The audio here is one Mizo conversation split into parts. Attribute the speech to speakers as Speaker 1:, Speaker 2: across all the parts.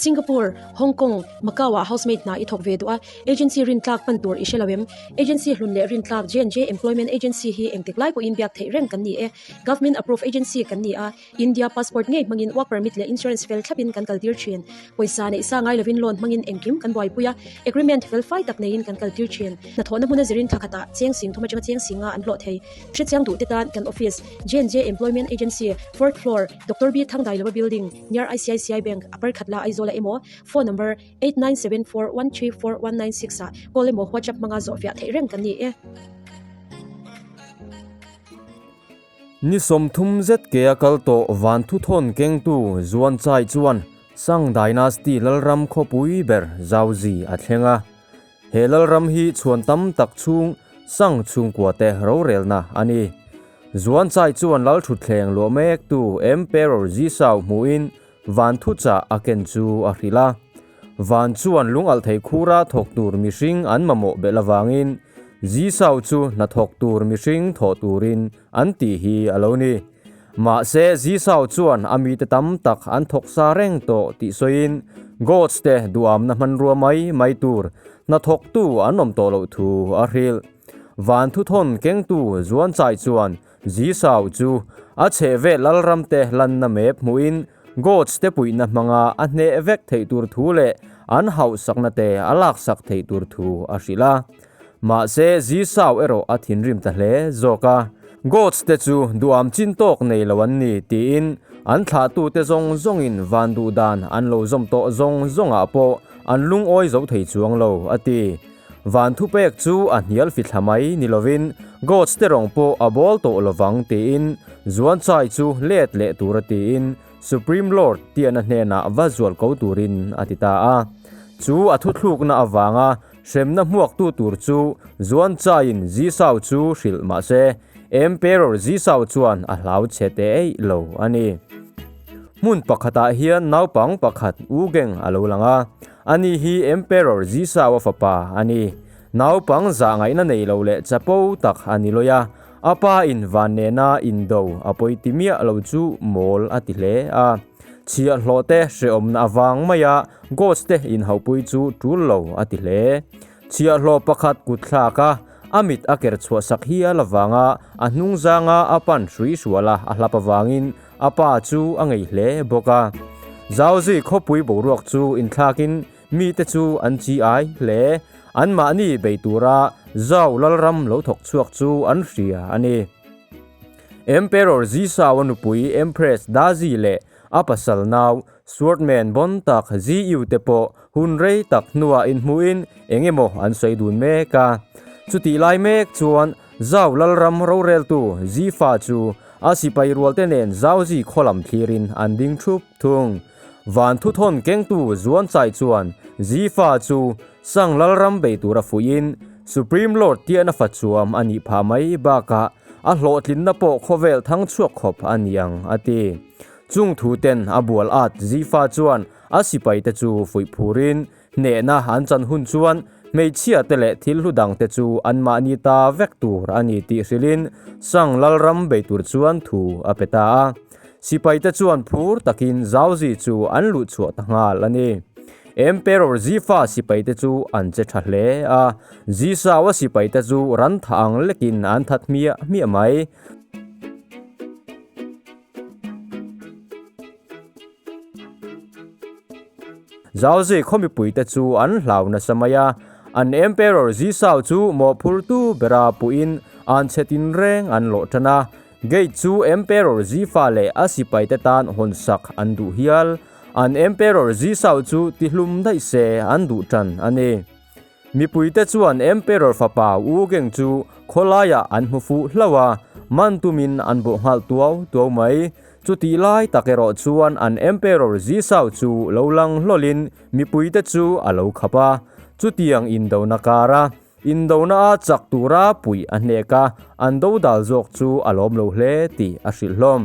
Speaker 1: Singapore, Hong Kong, Macau ah housemaid hna i thawk ve duh a, agency rintlak pan tur i hre lo em? Agency hlun leh rintlak J&J Employment Agency hi engtik lai pawhin biak theih reng kan ni e. Government approved agency kan ni a, India passport ngei hmangin work permit leh insurance fel thlapin kan kaltir thin. Pawisa neih sa ngai lovin loan hmangin engkim kan buaipui a, agreement fel fai tak neiin kan kaltir thin. Hnathawhna hmuna zirin thla khatah cheng sing thum atanga cheng singa an hlawh thei. Hrechiang duhte tan kan office, J&J Employment Agency, Fourth Floor, Doctor B Thangdailoa Building, near ICICI Bank, Upper Khatla, Aizawl-ah emaw, phone number, 8974134196 ah call emaw WhatsApp hmanga zawhfiah theih reng kan ni e.
Speaker 2: Ni 30 zet ke a kal tawh van thuthawn kengtu Zuan Chai chuan Sang Dynasty lalram khawpui ber Zhaozi a thleng a. He lalram hi chhuan tam tak chhung Sang chhungkuate rorelna a ni. Zuan Chai chuan lal thutthleng luah mektu Emperor Zisau hmuhin Van thuchah a ken chu a hrilh a. Van chuan lungalh thei khura thawk tur mihring an mamawh belh avangin Zisau chu hnathawk tur mihring thawh turin an tih hi a lo ni. Mahse Zisau chuan a mite tam tak an thawk sa reng tawh tih sawiin Gods te duamna hmanrua mai mai tur hnathawktu an awm tawh loh thu a hrilh. Van thuthawn kengtu Zuanchai chuan Zisau chu a chhehvel lalramte lanna mep hmuhin Gods te puihna hmanga a hneh vek theih tur thu leh an hauhsakna te a laksak theih tur thu a hrilh a. Mahse, Zisau erawh a thinrim ta hle zawk a. Gods te chu duham chin tawk nei lo an ni tiin an thlahtute zawng zawngin van duh dan an lo zawm tawh zawng zawngah pawh an lungawi zo thei chuang lo, a ti. Van thupek chu a hnial fithla mai ni lovin Gods te rawng pawh a bawl tawh lovang tiin Zuanchai chu let leh tura tiin Supreme Lord tiana hnenah va zual ko turin a ti ta a. Chu a thuthlukna avanga hremna hmuaktu tur chu Zuanchaiin Zisau chu hrilh mahse Emperor Zisau chuan a hlau chhe teh eih lo a ni. Hmun pakhatah hian naupang pakhat Ugeng a lo lang a. Ani hi Emperor Zisau a fapa a ni. Naupang zah ngaihna nei lo leh chapo tak a ni lawi a, a pa in van nena indo a pawi ti miah lo chu mawl a ti hle a. Chhiahhlawh te hrehawmna avang maia Ghost te inhaupui chu tul lo a ti hle. Chhiahhlawh pakhat kut thlak a, a mit a ker chhuah sak hial avanga a hnung zanga a pan hrui hrual a a hlap avangin A pa chu a ngei hle bawk a. Zauzi khawpui boruak chu inthlakin mite chu an chi ai hle. Anmahni bei tura Zau lalram lo thawk chhuak chu an hria a ni. Emperor Zisau a nupui Empress Dazi leh a pasal nau Swordman bon tak Ziyu te pawh hun rei tak hnuah inhmuhin eng emaw an sawi dun mek a. Chutih lai mek chuan Zau lalram roreltu Zifa chu A sipai rualte nen Zauzi khaw lam thlirin an ding thup thung. Van thuthawn kengtu Zuanchai chuan Zifa chu Sang Lalram bei tura fuihin Supreme Lord tiahna fa chuam a nih phah mai bakah a hlawhtlinna pawh khawvel thang chhuak khawp a ni ang a ti. Chung thu ten a bual at Zifa chuan a sipaite chu fuih phurin Hnehna an chan hun chuan hmeichhia te leh thil hlu dang te chu anmahni ta vek tur a ni tih hrilhin Sang Lalram bei tur chuan thu a pe ta a. Sipai te chuan phur takin Zauzi chu an luh chhuah ta nghal a ni. Emperor Zifa sipai te chu an che tha hle a, Zisaua sipai te chu ran tha ang lekin an that hmiah hmiah mai. Zauzi khaw mipuite chu an hlau nasa mai a, an Emperor Zisau chu mawhphurtu bera puhin an chhe tinreng an lawh tan a, gate chu Emperor Zifa leh a sipaite tan hawnsak an duh hial. An Emperor Zisau chu tihlum daih se an duh tan a ni. Mipuite chuan Emperor fapa Wu Geng chu khawlaiah an hmu fuh hlauh a, man tumin an bawh nghal tuau tuau mai. Chutih lai tak erawh chuan an Emperor Zisau chu lo lang hlawlin mipuite chu a lo khap a. Chutiang indona kara indona a chak tura puih a hnek a, an dodal zawk chu a lawm lo hle tih a hrilh hlawm.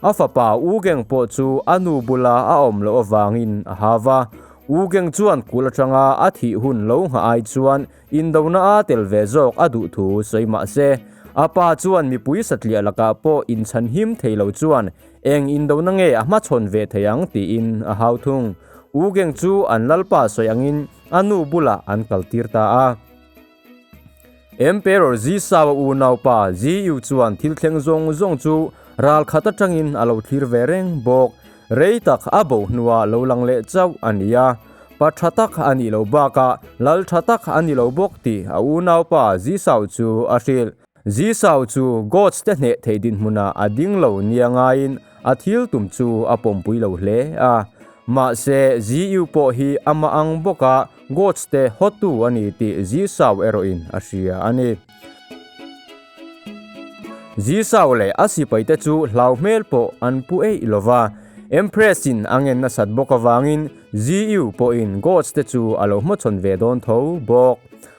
Speaker 2: A fapa Wu Geng pawh chu a nu bula a awm loh avangin a hau a. U Geng chuan kul atanga a thih hun lo nghah ai chuan indona a tel ve zawk a duh thu sawi mah se, a pa chuan mipui satliah lakah pawh inchhan him thei lo chuan eng indona nge a hmachhawn ve thei ang tiin a hau thung. Ugeng chu an lalpa sawi angin a nu bulah an kaltir ta a. Emperor Zisau-a unaupa Ziyu chuan thil thleng zawng zawng chu ral khat atangin a lo thlir ve reng bawk. Rei tak a bo hnuah lo lang leh chauh a ni a. Pa tha tak a nih loh bakah lal tha tak a ni lo bawk tih a unaupa Zisau chu a hrilh. Zisau chu Gods te hneh theih dinhmunah a ding lo nia ngaiin a thil tum chu a pawmpui lo hle a. Mahse, Ziyu pawh hi amah ang bawka Gods te hawtu a ni tih Zisau erawhin a hria a ni. Zisau leh a sipaite chu hlau hmel pawh an pu eih lo va, Empress-in a ngen nasat bawk avangin Ziyu pawhin Gods te chu a lo hmachhawn ve dawn tho bawk.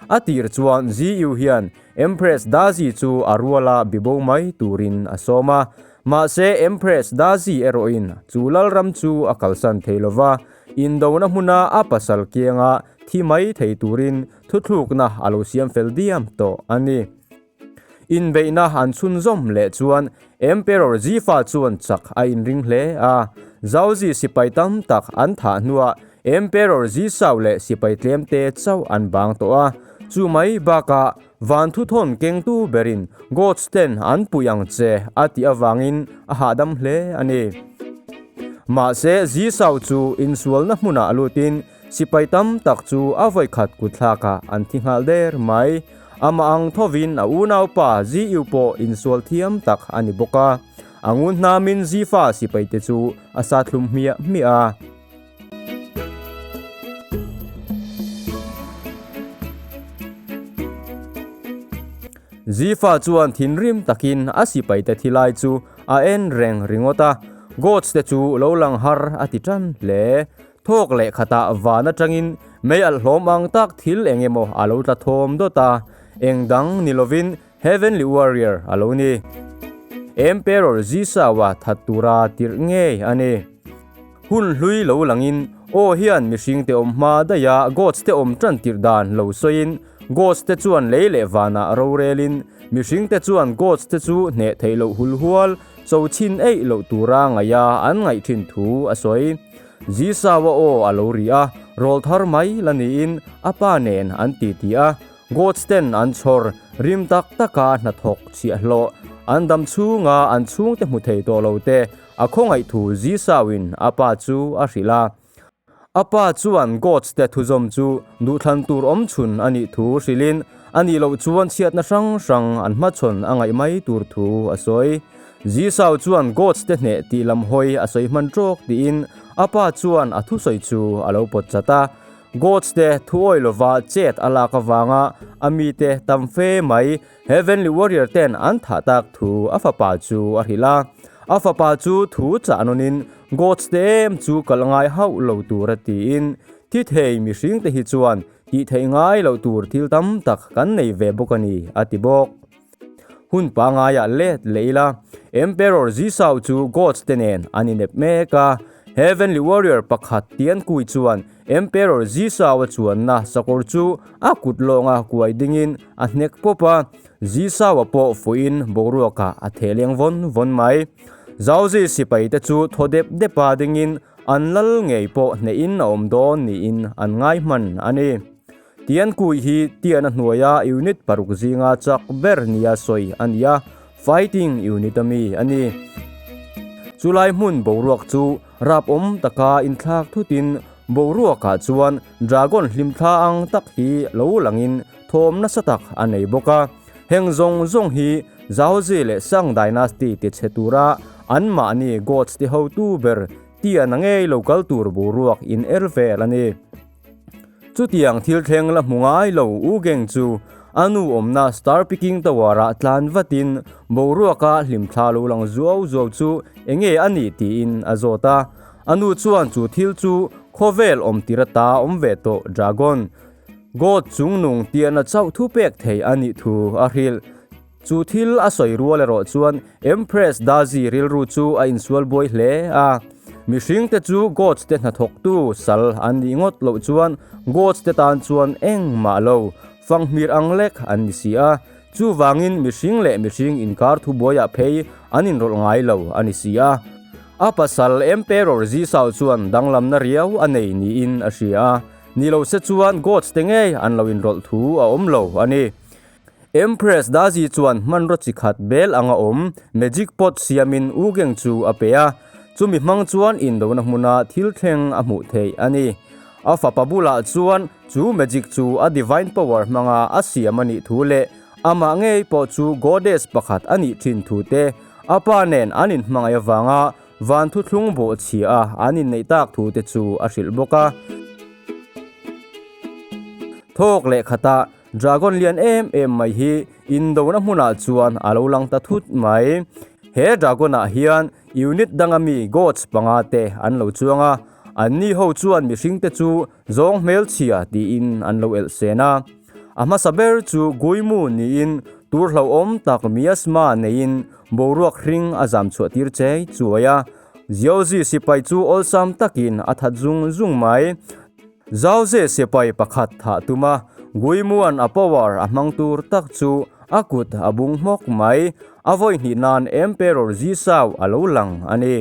Speaker 2: A tir chuan Ziyu hian Empress Dazi chu a ruala bibo mai turin a sawm a, mahse Empress Dazi erawhin chu lalram chu a kalsan thei lo va, Indona hmuna a pasal kianga thi mai thei turin thuthlukna a lo siam fel diam tawh a ni. Inbeihna an chhunzawm leh chuan Emperor Zifa chuan chak a inring hle a. Zhaozi sipai tam tak an thah hnuah Emperor Zisao leh sipai tlemte chauh an bang tawh a. Chu mai bakah van thuthawn kengtu berin Gods ten an pui ang che a tih avangin a hahdam hle a ni. Mahse, Zisau chu insualna hmunah lutin sipai tam tak chu a vawikhat kutthlakah an thi nghal der mai. Amah ang thovin a unaupa Ziu pawh insual thiam tak a ni bawk a. A ngun hnamin Zifa sipaite chu a sa thlum hmiah hmiah a. Zifa chuan thinrim takin a sipaite thilai chu a en reng ringawt a, Gods te chu lo lang har a ti tan hle. Thawk leh khatah van atangin mei alh hlawm ang tak thil eng emaw a lo tla thawm dawt a, eng dang ni lovin Heavenly Warrior a lo ni. Emperor Zisawa that tura tirh ngei a ni. Hun hlui lo langin aw hian mihringte awm hma daiha Gods te awm tan tirh dan lo sawiin Gods te chuan lei leh vanah rorelin mihringte chuan Gods te chu hneh theih loh hulhual cho chhin eih loh tura ngaiha an ngaih thin thu a sawi. Zisawa aw a lo ri a, rawl thar mai la niin a pa nen an titi a. Gods ten an chhawr rim tak taka hnathawk chhiahhlawh an dam chhunga an chhungte hmu thei tawh lo te a khawngaih thu Zisauin a pa chu a hrilh a. A pa chuan Gods te thuzawm chu duhthlan tur awm chhun a nih thu hrilhin a nih loh chuan chhiatna hrang hrang an hmachhawn a ngaih mai tur thu a sawi. Zisau chuan Gods te hneh tih lam hawi a sawi hman tawk tiin a pa chuan a thusawi chu a lo pawt chat a. Gods te thuawi lova chet a lak avanga a mite tam fe mai Heavenly Warrior ten an thah tak thu a fapa chu a hrilh a. A fapa chu thu chah nawnin Gods te em chu kal ngai hauh lo tur a tiin thi thei mihring te hi chuan tih theih ngai loh tur thil tam tak kan nei ve bawk a ni a ti bawk. Hun pangaiah let leh ila, Emperor Zisau chu Gods te nen an inep mek a. Heavenly Warrior pakhat Tiankui chuan Emperor Zisau-a chuanna sakawr chu a kut lawnga kuai dingin a hnek pawp a, Zisau-a pawh fuihin boruakah a theh leng vawn vawn mai. Zauzi sipaite chu thaw dep depa dingin an lal ngei pawh hnehin a awm dawn niin an ngai hman a ni. Tiankui hi Tiana hnuaia unit paruk zinga chak ber nia sawi a ni a, fighting unit a mi a ni. Chulai hmun boruak chu rapawm taka inthlak thutin boruakah chuan dragon hlimthla ang tak hi lo langin thawm nasa tak a nei bawk a. Heng zawng zawng hi Zhaozi leh Shang Dynasty tichhe tura anmahni gods ti hotu ber Tiana ngei lo kal tur boruak in er vel a ni. Chutiang thil thleng la hmu ngai lo U Geng chu a nu awmna Star Picking Tower-ah tlan vatin boruaka hlimthla lo lang zuau zuau chu enge a nih tiin a zawt a. A nu chuan chu thil chu khawvel awm tir ata awm ve tawh Dragon God chungnung tiana chauh thu pek thei a nih thu a hrilh. Chu thil a sawi rual erawh chuan Empress Dazi rilru chu a insual buai hle a. Mihringte chu Gods te hnathawktu sal an nih ngawt loh chuan Gods te tan chuan engmah lo, fanghmir ang lek an ni si a. Chuvangin mihring leh mihring inkar thubuaiah phei an inrawlh ngai lo a ni si a. A pasal Emperor Zisau chuan danglamna riau a nei niin a hria a, ni lo se chuan gods te ngei an lo inrawlh thu a awm lo a ni. Empress Dazi chuan hmanraw chi khat bel anga awm magic pot siamin Ugeng chu a pe a, chumi hmang chuan indona hmuna thil thleng a hmuh theih a ni. A fapa bulah chuan chu magic chu a divine power hmanga a siam a nih thu leh amah ngei pawh chu goddess pakhat a nih thin thu te a pa nen an inhmangaih avanga van thuthlung bawhchhia a an inneih tak thu te chu a hrilh bawk a. Thawk leh khatah Dragon lian em em mai hi indona hmunah chuan a lo lang ta thut mai. He dragon ah hian unit danga mi gods panga te an lo chuang a, anni ho chuan mihring te chu zawng hmelchhia tiin an lo elh sen a. A hmasa ber chu Guimu niin tur hlauhawm tak miasma neiin boruak hring a zam chhuah tir chei chuai a. Ziozi sipai chu awlsam takin a that zung zung mai. Zauze sipai pakhat thah tum a, Guimuan a power a hmang tur tak chu a kut a bung hmawk mai. A vawi hnih nan Emperor Zisau a lo lang a ni.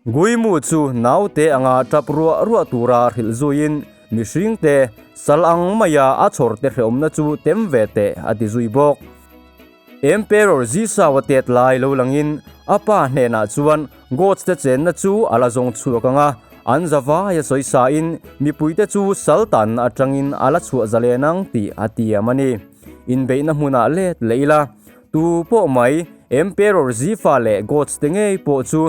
Speaker 2: Guimu chu naute anga tap ruah ruah tura hrilh zuiin mihringte sal ang maia a chhawrte hrehawmna chu tem ve teh a ti zui bawk. Emperor Zisau a tet lai lo langin a pa hnenah chuan Gods te chenna chu a la zawng chhuak ang a, an zavai a sawi sain mipuite chu sal tan atangin a la chhuah zalen ang tih a tiam a ni. Inbeihna hmunah let leh ila, tu pawh mai Emperor Zifa leh Gods te ngei pawh chu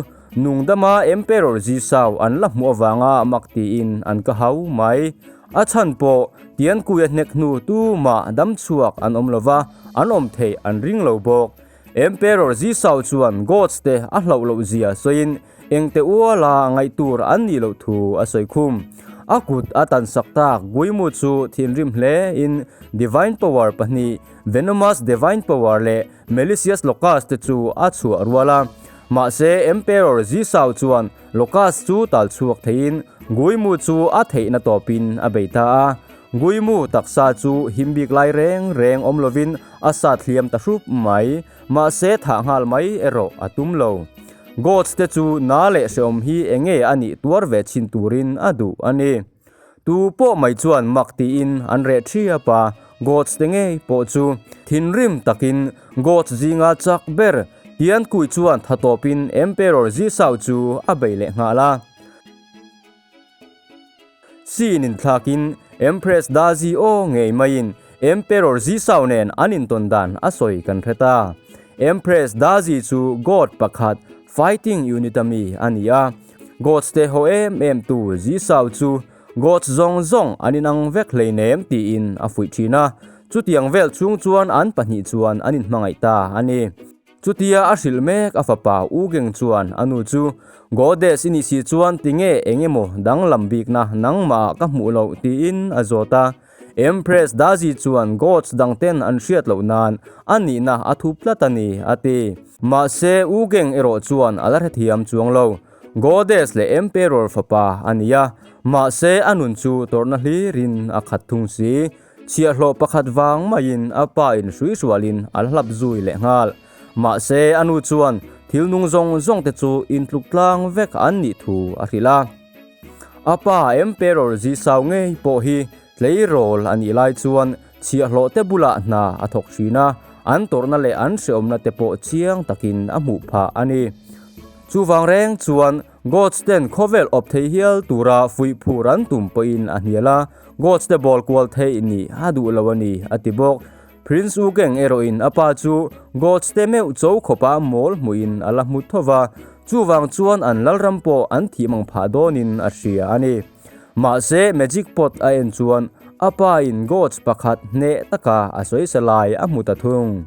Speaker 2: nungdama Emperor Zisau an la hmuh avanga mak tiin an ka hau mai. A chhan pawh Tiankuia hnek hnu tumah damchhuak an awm lova, an awm theih an ring lo bawk. Emperor Zisau chuan gods te a hlauh loh zia sawiin engte uala ngaih tur an nih loh thu a sawi khum. A kut a tan sak tak Guimu chu thinrim hle in Divine Power pahnih Venomous Divine Power leh Malicious Locust te chu a chhuah rual a. Mahse Emperor Zisau chuan Locust chu tal chhuak theiin Guimu chu a theihna tawpin a bei ta a. Guimu taksa chu him bik lai reng reng awm lovin a sat hliam ta hrup mai, mahse thah nghal mai erawh a tum lo. Gods te chu na leh hreawm hi enge a nih tuar ve chhin turin a duh a ni. Tu pawh mai chuan mak tiin an reh thiap a, Gods te ngei pawh chu thinrim takin Gods zinga chak ber Tiankui chuan tha tawpin Emperor Zisau chu a bei leh nghal a. Sin inthlakin Empress Dazi aw ngei maiin Emperor Zisau nen an intawn dan a sawi kan hre ta. Empress Dazi chu God pakhat fighting unit a mi a ni a. Gods te haw em em tu Zisau chu Gods zawng zawng an inang vek hleinem tiin a fuih thin a. Chutiang vel chhung chuan an pahnih chuan an inhmangaih ta a ni. Chutia a hrilh mek a fapa U Geng chuan a nu chu, Goddess i nih si chuan tinge eng emaw danglam bikna nangmah ah ka hmuh loh tiin a zawt a. Empress Dazi chuan gods dangten an hriat loh nan a nihna a thup tlat a ni a ti. Mahse U Geng erawh chuan a la hrethiam chuang lo. Goddess leh Emperor fapa a ni a, mahse a nun chu tawrhna hlirin a khat thung si. Chhiahhlawh pakhat vang maiin a pa in hruihrualin a hlap zui leh nghal. Mahse a nu chuan thil nung zawng zawng te chu intluk tlang vek an nih thu a hrilh a. A pa Emperor Zisau ngei pawh hi tleirawl a nih lai chuan chhiahhlawh te bulah hna a thawk thin a, an tawrhna leh an hrehawmna te pawh chiang takin a hmuh phah a ni. Chuvang reng chuan Gods ten khawvel awp thei hial tura fuih phur an tum pawhin a hnial a, Gods te ball kual theih nih a duh lo a ni, a ti bawk. Prince Ugeng erawhin a pa chu Gods te meuh cho khawpa mawl hmuhin a la hmu tho va, chuvang chuan an lalram pawh an thih mang phah dawnin a hria a ni. Mahse Magic Pot a en chuan a pa in Gods pakhat hneh taka a sawi sa lai a hmu ta thung.